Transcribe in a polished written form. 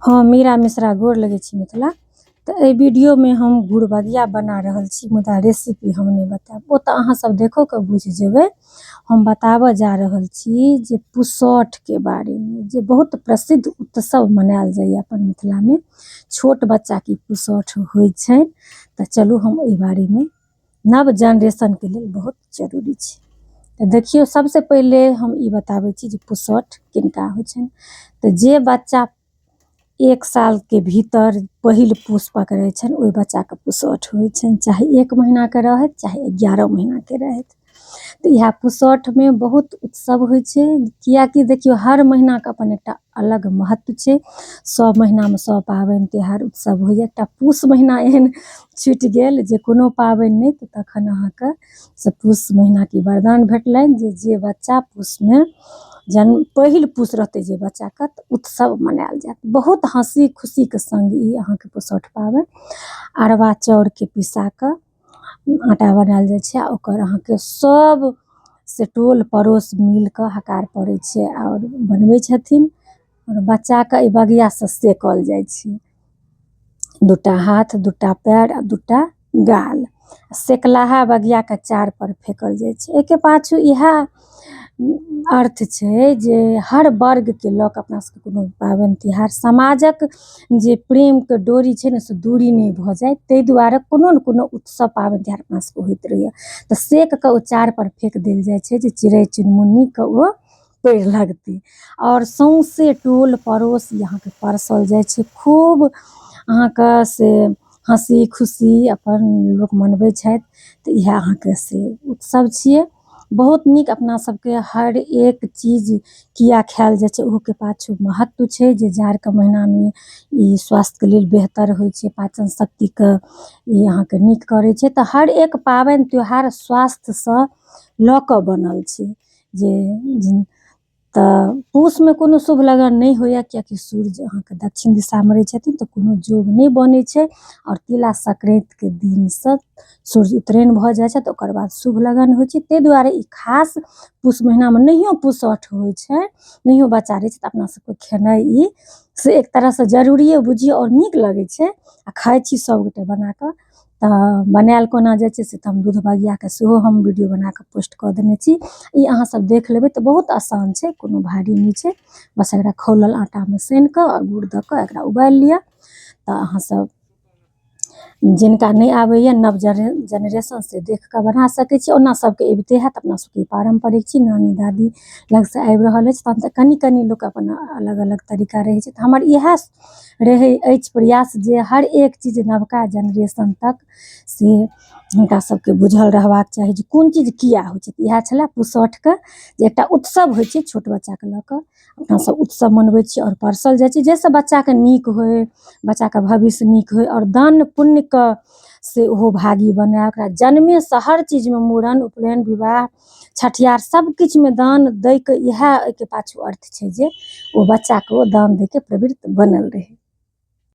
हँ मीरा मिश्रा गोर लगै छी मिथिला। तऽ एहि वीडियोमे हम गुड़बगिया बना रहल छी, मुदा रेसिपी हम नहि बतायब, ओ तऽ अहाँ सब देखो कऽ बुझि जेबै। हम बताबऽ जा रहल छी जे पुसौठके बारेमे, जे बहुत प्रसिद्ध उत्सव मनायल जाइए अपन मिथिलामे। छोट बच्चाके पुसौठ होइ छै। तऽ चलू, हम एहि बारेमे नव जेनरेशनके लेल बहुत जरूरी छै। तऽ देखियौ, सबसँ पहिले हम ई बताबै छी जे पुसौठ किनका होइ छनि। तऽ जे बच्चा 1 सालके भीतर पहिल पूस पकड़ै छनि, ओहि बच्चाके पुसौठ होइ छनि, चाहे 1 महीनाके रहथि, चाहे 11 महीनाके रहथि। तऽ इएह पुसौठमे बहुत उत्सव होइ छै, किएकि देखियौ, हर महीनाके अपन एकटा अलग महत्व छै। सब महीनामे सब पाबनि तिहार उत्सव होइए। एकटा पूस महीना एहन छुटि गेल जे कोनो पाबनि नहि। तऽ तखन अहाँके से पूस महीनाके वरदान भेटलनि जे जे बच्चा पूसमे जन्म, पहिल पूस रहतै जे बच्चाके, तऽ उत्सव मनायल जायत बहुत हँसी खुशीके सङ्ग। ई अहाँके पुसौठ पाबनि अरबा चाउरके पिसा कऽ आटा बनायल जाइ छै आ ओकर अहाँके सब से टोल पड़ोस मिल कऽ हकार पड़ै छै आओर बनबै छथिन। आओर बच्चाके एहि बगियासँ सेकल जाइ छै, 2टा हाथ, 2टा पएर आ 2टा गाल। सेकलाहा बगियाके चार पर फेकल जाइ छै। एहिके पाछू इएह अर्थ छै जे हर वर्गके लऽ कऽ अपना सबके कोनो पाबनि तिहार, समाजक जे प्रेमके डोरी छै ने, से दूरी नहि भऽ जाय, ताहि दुआरे कोनो ने कोनो उत्सव, पाबनि तिहार अपना सबके होइत रहैए। तऽ सेक कऽ ओ चार पर फेक देल जाइ छै जे चिड़ै चुनमुनीके ओ पड़ि लगतै। आओर सौँसे टोल पड़ोस अहाँके परसल जाइ छै। खूब अहाँके से हँसी खुशी अपन लोक मनबै छथि। तऽ इएह अहाँके से उत्सव छियै। बहुत नीक। अपना सबके हर एक चीज किया खायल जाइ छै, ओहोके पाछू महत्व छै जे जाड़के महीनामे ई स्वास्थ्यके लेल बेहतर होइ छै, पाचन शक्तिके ई अहाँके नीक करै छै। तऽ हर एक पाबनि त्योहार स्वास्थ्यसँ लऽ कऽ बनल छै। जे तऽ पूसमे कोनो शुभ लगन नहि होइए, किएकि सूर्य अहाँके दक्षिण दिशामे रहै छथिन, तऽ कोनो योग नहि बनै छै। आओर तिला संक्रान्तिके दिनसँ सूर्य उत्तरायण भऽ जाइ छै, तऽ ओकर बाद शुभ लगन होइ छै। ताहि दुआरे ई खास पूस महीनामे नहियो पुसौठ होइ छै, नहियो बच्चा रहै छै, तऽ अपना सबके खेनाइ ई से एक तरहसँ जरूरिए बुझियौ आओर नीक लगै छै आ खाइ छी सभगोटे बनाकऽ। तऽ बनायल कोना जाइ छै, से तऽ हम दूध बगियाके सेहो हम वीडियो बना कऽ पोस्ट कऽ देने छी। ई अहाँ सब देख लेबै तऽ बहुत आसान छै, कोनो भारी नहि छै। बस एकरा खौलल आटामे सानि कऽ आओर गुड़ दऽ कऽ एकरा उबालि लिअ। तऽ अहाँ सब जिनका नहि आबैए, नव जेनरेशन, से देख कऽ बना सकै छी। ओना सबके अबिते हैत। अपना सबके पारम्परिक छी, नानी दादी लगसँ आबि रहल अछि। तहन तऽ कनि कनि लोक अपन अलग अलग तरीका रहै छै। तऽ हमर इएह रहै अछि प्रयास जे हर एक चीज नवका जेनरेशन तक से हुनका सबके बुझल रहबाक चाही जे कोन चीज किया होइ छै। इएह छलै पुसौठके जे एकटा उत्सव होइ छै। छोट बच्चाके लऽ कऽ अपना सब उत्सव मनबै छी आओर परसल जाइ छै, जाहिसँ बच्चाके नीक होइ, बच्चाके भविष्य नीक होइ आओर दान पुण्यके से ओहो भागी बनै। ओकरा जन्मेसँ हर चीजमे, मूड़न, उपनयन, विवाह, छठिहार, सब किछुमे दान दैके इएह एहिके पाछू अर्थ छै जे ओ बच्चाके ओ दान दैके प्रवृत्त बनल रहै।